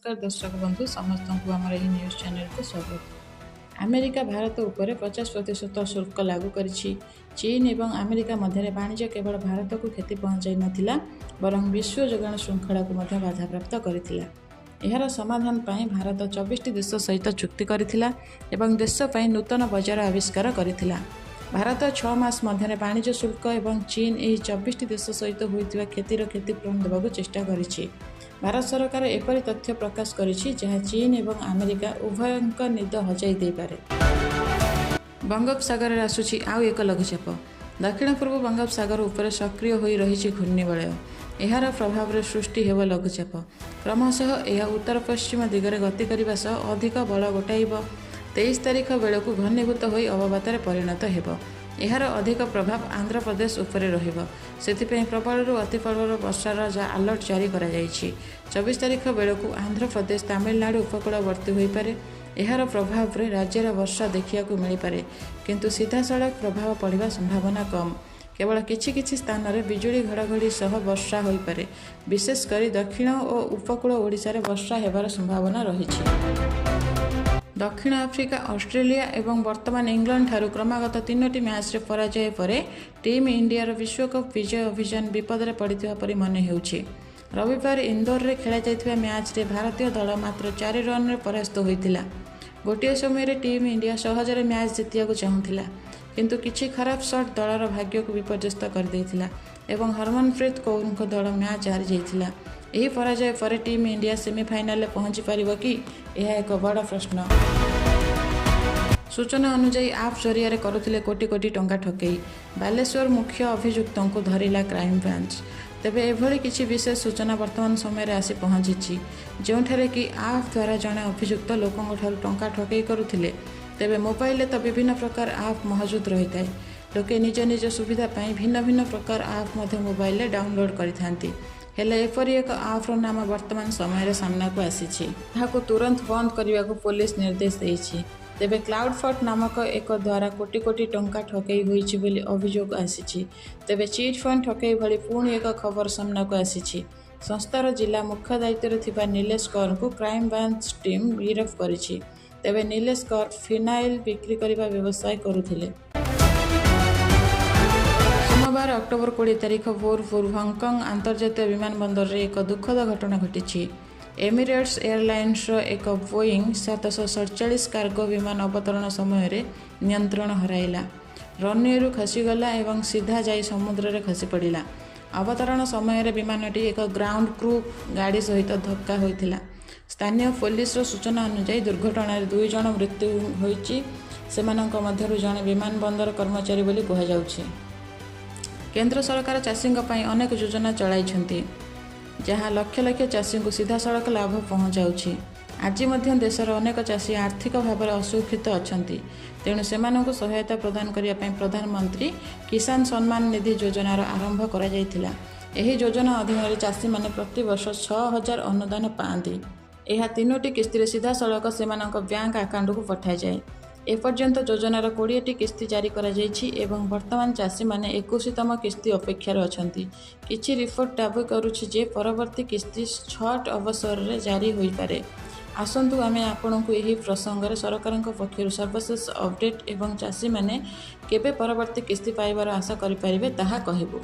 ନମସ୍କାର ଦର୍ଶକ ବନ୍ଧୁ, ସମସ୍ତଙ୍କୁ ଆମର ଏହି ନ୍ୟୁଜ୍ ଚ୍ୟାନେଲକୁ ସ୍ୱାଗତ। ଆମେରିକା ଭାରତ ଉପରେ 50% ଶୁଳ୍କ ଲାଗୁ କରିଛି। ଚୀନ୍ ଏବଂ ଆମେରିକା ମଧ୍ୟରେ ବାଣିଜ୍ୟ କେବଳ ଭାରତକୁ କ୍ଷତି ପହଞ୍ଚାଇ ନଥିଲା, ବରଂ ବିଶ୍ୱ ଯୋଗାଣ ଶୃଙ୍ଖଳାକୁ ମଧ୍ୟ ବାଧାପ୍ରାପ୍ତ କରିଥିଲା। ଏହାର ସମାଧାନ ପାଇଁ ଭାରତ 24ଟି ଦେଶ ସହିତ ଚୁକ୍ତି କରିଥିଲା ଏବଂ ଦେଶ ପାଇଁ ନୂତନ ବଜାର ଆବିଷ୍କାର କରିଥିଲା। ଭାରତ 6 ମାସ ମଧ୍ୟରେ ବାଣିଜ୍ୟ ଶୁଳ୍କ ଏବଂ ଚୀନ୍ ଏହି 24ଟି ଦେଶ ସହିତ ହୋଇଥିବା କ୍ଷତିର କ୍ଷତିପୂରଣ ଦେବାକୁ ଚେଷ୍ଟା କରିଛି। ଭାରତ ସରକାର ଏପରି ତଥ୍ୟ ପ୍ରକାଶ କରିଛି, ଯାହା ଚୀନ୍ ଏବଂ ଆମେରିକା ଉଭୟଙ୍କ ନିଦ ହଜାଇ ଦେଇପାରେ। ବଙ୍ଗୋପସାଗରରେ ଆସୁଛି ଆଉ ଏକ ଲଘୁଚାପ। ଦକ୍ଷିଣ ପୂର୍ବ ବଙ୍ଗୋପସାଗର ଉପରେ ସକ୍ରିୟ ହୋଇ ରହିଛି ଘୂର୍ଣ୍ଣିବଳୟ। ଏହାର ପ୍ରଭାବରେ ସୃଷ୍ଟି ହେବ ଲଘୁଚାପ। କ୍ରମଶଃ ଏହା ଉତ୍ତର ପଶ୍ଚିମ ଦିଗରେ ଗତି କରିବା ସହ ଅଧିକ ବଳ ଗୋଟାଇବ। 23 ତାରିଖ ବେଳକୁ ଘନୀଭୂତ ହୋଇ ଅବପାତରେ ପରିଣତ ହେବ। ଏହାର ଅଧିକ ପ୍ରଭାବ ଆନ୍ଧ୍ରପ୍ରଦେଶ ଉପରେ ରହିବ। ସେଥିପାଇଁ ପ୍ରବଳରୁ ଅତି ପ୍ରବଳ ବର୍ଷାର ଆଲର୍ଟ ଜାରି କରାଯାଇଛି। 24 ତାରିଖ ବେଳକୁ ଆନ୍ଧ୍ରପ୍ରଦେଶ, ତାମିଲନାଡୁ ଉପକୂଳବର୍ତ୍ତୀ ହୋଇପାରେ। ଏହାର ପ୍ରଭାବରେ ରାଜ୍ୟରେ ବର୍ଷା ଦେଖିବାକୁ ମିଳିପାରେ, କିନ୍ତୁ ସିଧାସଳଖ ପ୍ରଭାବ ପଡ଼ିବା ସମ୍ଭାବନା କମ୍। କେବଳ କିଛି କିଛି ସ୍ଥାନରେ ବିଜୁଳି ଘଡ଼ଘଡ଼ି ସହ ବର୍ଷା ହୋଇପାରେ। ବିଶେଷ କରି ଦକ୍ଷିଣ ଓ ଉପକୂଳ ଓଡ଼ିଶାରେ ବର୍ଷା ହେବାର ସମ୍ଭାବନା ରହିଛି। ଦକ୍ଷିଣ ଆଫ୍ରିକା, ଅଷ୍ଟ୍ରେଲିଆ ଏବଂ ବର୍ତ୍ତମାନ ଇଂଲଣ୍ଡଠାରୁ କ୍ରମାଗତ ତିନୋଟି ମ୍ୟାଚ୍ରେ ପରାଜୟ ପରେ ଟିମ୍ ଇଣ୍ଡିଆର ବିଶ୍ୱକପ୍ ବିଜୟ ଅଭିଯାନ ବିପଦରେ ପଡ଼ିଥିବା ପରି ମନେ ହେଉଛି। ରବିବାର ଇନ୍ଦୋରରେ ଖେଳାଯାଇଥିବା ମ୍ୟାଚ୍ରେ ଭାରତୀୟ ଦଳ ମାତ୍ର 4 ରନ୍ରେ ପରାସ୍ତ ହୋଇଥିଲା। ଗୋଟିଏ ସମୟରେ ଟିମ୍ ଇଣ୍ଡିଆ ସହଜରେ ମ୍ୟାଚ୍ ଜିତିବାକୁ ଚାହୁଁଥିଲା, କିନ୍ତୁ କିଛି ଖରାପ ସଟ୍ ଦଳର ଭାଗ୍ୟକୁ ବିପର୍ଯ୍ୟସ୍ତ କରିଦେଇଥିଲା ଏବଂ ହରମନପ୍ରୀତ କୌରଙ୍କ ଦଳ ମ୍ୟାଚ୍ ହାରିଯାଇଥିଲା। ଏହି ପରାଜୟ ପରେ ଟିମ୍ ଇଣ୍ଡିଆ ସେମିଫାଇନାଲରେ ପହଞ୍ଚି ପାରିବ କି, ଏହା ଏକ ବଡ଼ ପ୍ରଶ୍ନ। ସୂଚନା ଅନୁଯାୟୀ, ଆପ୍ ଜରିଆରେ କରୁଥିଲେ କୋଟି କୋଟି ଟଙ୍କା ଠକେଇ। ବାଲେଶ୍ୱର ମୁଖ୍ୟ ଅଭିଯୁକ୍ତଙ୍କୁ ଧରିଲା କ୍ରାଇମବ୍ରାଞ୍ଚ। ତେବେ ଏଭଳି କିଛି ବିଶେଷ ସୂଚନା ବର୍ତ୍ତମାନ ସମୟରେ ଆସି ପହଞ୍ଚିଛି, ଯେଉଁଠାରେ କି ଆପ୍ ଦ୍ୱାରା ଜଣେ ଅଭିଯୁକ୍ତ ଲୋକଙ୍କଠାରୁ ଟଙ୍କା ଠକେଇ କରୁଥିଲେ। ତେବେ ମୋବାଇଲରେ ତ ବିଭିନ୍ନ ପ୍ରକାର ଆପ୍ ମହଜୁଦ ରହିଥାଏ। ଲୋକେ ନିଜ ନିଜ ସୁବିଧା ପାଇଁ ଭିନ୍ନ ଭିନ୍ନ ପ୍ରକାର ଆପ୍ ମଧ୍ୟ ମୋବାଇଲରେ ଡାଉନଲୋଡ୍ କରିଥାନ୍ତି। ହେଲେ ଏପରି ଏକ ଆପ୍ର ନାମ ବର୍ତ୍ତମାନ ସମୟରେ ସାମ୍ନାକୁ ଆସିଛି, ଏହାକୁ ତୁରନ୍ତ ବନ୍ଦ କରିବାକୁ ପୋଲିସ ନିର୍ଦ୍ଦେଶ ଦେଇଛି। ତେବେ କ୍ଲାଉଡଫଟ୍ ନାମକ ଏକ ଦ୍ୱାରା କୋଟି କୋଟି ଟଙ୍କା ଠକେଇ ହୋଇଛି ବୋଲି ଅଭିଯୋଗ ଆସିଛି। ତେବେ ଚିଟ୍ ଫଣ୍ଡ ଠକେଇ ଭଳି ପୁଣି ଏକ ଖବର ସାମ୍ନାକୁ ଆସିଛି। ସଂସ୍ଥାର ଜିଲ୍ଲା ମୁଖ୍ୟ ଦାୟିତ୍ୱରେ ଥିବା ନିଲେଶ କରଙ୍କୁ କ୍ରାଇମବ୍ରାଞ୍ଚ ଟିମ୍ ଗିରଫ କରିଛି। ତେବେ ନିଲେଶ କର ଫିନାଇଲ ବିକ୍ରି କରିବା ବ୍ୟବସାୟ କରୁଥିଲେ। ସୋମବାର ଅକ୍ଟୋବର 20 ତାରିଖ ଭୋର ଭୋରୁ ହଂକଂ ଆନ୍ତର୍ଜାତୀୟ ବିମାନ ବନ୍ଦରରେ ଏକ ଦୁଃଖଦ ଘଟଣା ଘଟିଛି। ଏମିରେଟ୍ସ ଏୟାରଲାଇନ୍ସର ଏକ ବୋଇଂ 747 କାର୍ଗୋ ବିମାନ ଅବତରଣ ସମୟରେ ନିୟନ୍ତ୍ରଣ ହରାଇଲା। ରନୱେରୁ ଖସିଗଲା ଏବଂ ସିଧା ଯାଇ ସମୁଦ୍ରରେ ଖସିପଡ଼ିଲା। ଅବତରଣ ସମୟରେ ବିମାନଟି ଏକ ଗ୍ରାଉଣ୍ଡ କ୍ରୁ ଗାଡ଼ି ସହିତ ଧକ୍କା ହୋଇଥିଲା। ସ୍ଥାନୀୟ ପୋଲିସର ସୂଚନା ଅନୁଯାୟୀ, ଦୁର୍ଘଟଣାରେ ଦୁଇ ଜଣ ମୃତ୍ୟୁ ହୋଇଛି। ସେମାନଙ୍କ ମଧ୍ୟରୁ ଜଣେ ବିମାନ ବନ୍ଦର କର୍ମଚାରୀ ବୋଲି କୁହାଯାଉଛି। କେନ୍ଦ୍ର ସରକାର ଚାଷୀଙ୍କ ପାଇଁ ଅନେକ ଯୋଜନା ଚଳାଇଛନ୍ତି, ଯାହା ଲକ୍ଷ ଲକ୍ଷ ଚାଷୀଙ୍କୁ ସିଧାସଳଖ ଲାଭ ପହଞ୍ଚାଉଛି। ଆଜି ମଧ୍ୟ ଦେଶର ଅନେକ ଚାଷୀ ଆର୍ଥିକ ଭାବରେ ଅସୁରକ୍ଷିତ ଅଛନ୍ତି। ତେଣୁ ସେମାନଙ୍କୁ ସହାୟତା ପ୍ରଦାନ କରିବା ପାଇଁ ପ୍ରଧାନମନ୍ତ୍ରୀ କିଷାନ ସମ୍ମାନ ନିଧି ଯୋଜନାର ଆରମ୍ଭ କରାଯାଇଥିଲା। ଏହି ଯୋଜନା ଅଧୀନରେ ଚାଷୀମାନେ ପ୍ରତିବର୍ଷ 6000 ଅନୁଦାନ ପାଆନ୍ତି। ଏହା ତିନୋଟି କିସ୍ତିରେ ସିଧାସଳଖ ସେମାନଙ୍କ ବ୍ୟାଙ୍କ ଆକାଉଣ୍ଟକୁ ପଠାଯାଏ। ଏପର୍ଯ୍ୟନ୍ତ ଯୋଜନାର 20ଟି କିସ୍ତି ଜାରି କରାଯାଇଛି ଏବଂ ବର୍ତ୍ତମାନ ଚାଷୀମାନେ 21ତମ କିସ୍ତି ଅପେକ୍ଷାରେ ଅଛନ୍ତି। କିଛି ରିପୋର୍ଟ ଦାବି କରୁଛି ଯେ ପରବର୍ତ୍ତୀ କିସ୍ତି ଛଟ୍ ଅବସରରେ ଜାରି ହୋଇପାରେ। ଆସନ୍ତୁ ଆମେ ଆପଣଙ୍କୁ ଏହି ପ୍ରସଙ୍ଗରେ ସରକାରଙ୍କ ପକ୍ଷରୁ ସର୍ବଶେଷ ଅପଡେଟ୍ ଏବଂ ଚାଷୀମାନେ କେବେ ପରବର୍ତ୍ତୀ କିସ୍ତି ପାଇବାର ଆଶା କରିପାରିବେ, ତାହା କହିବୁ।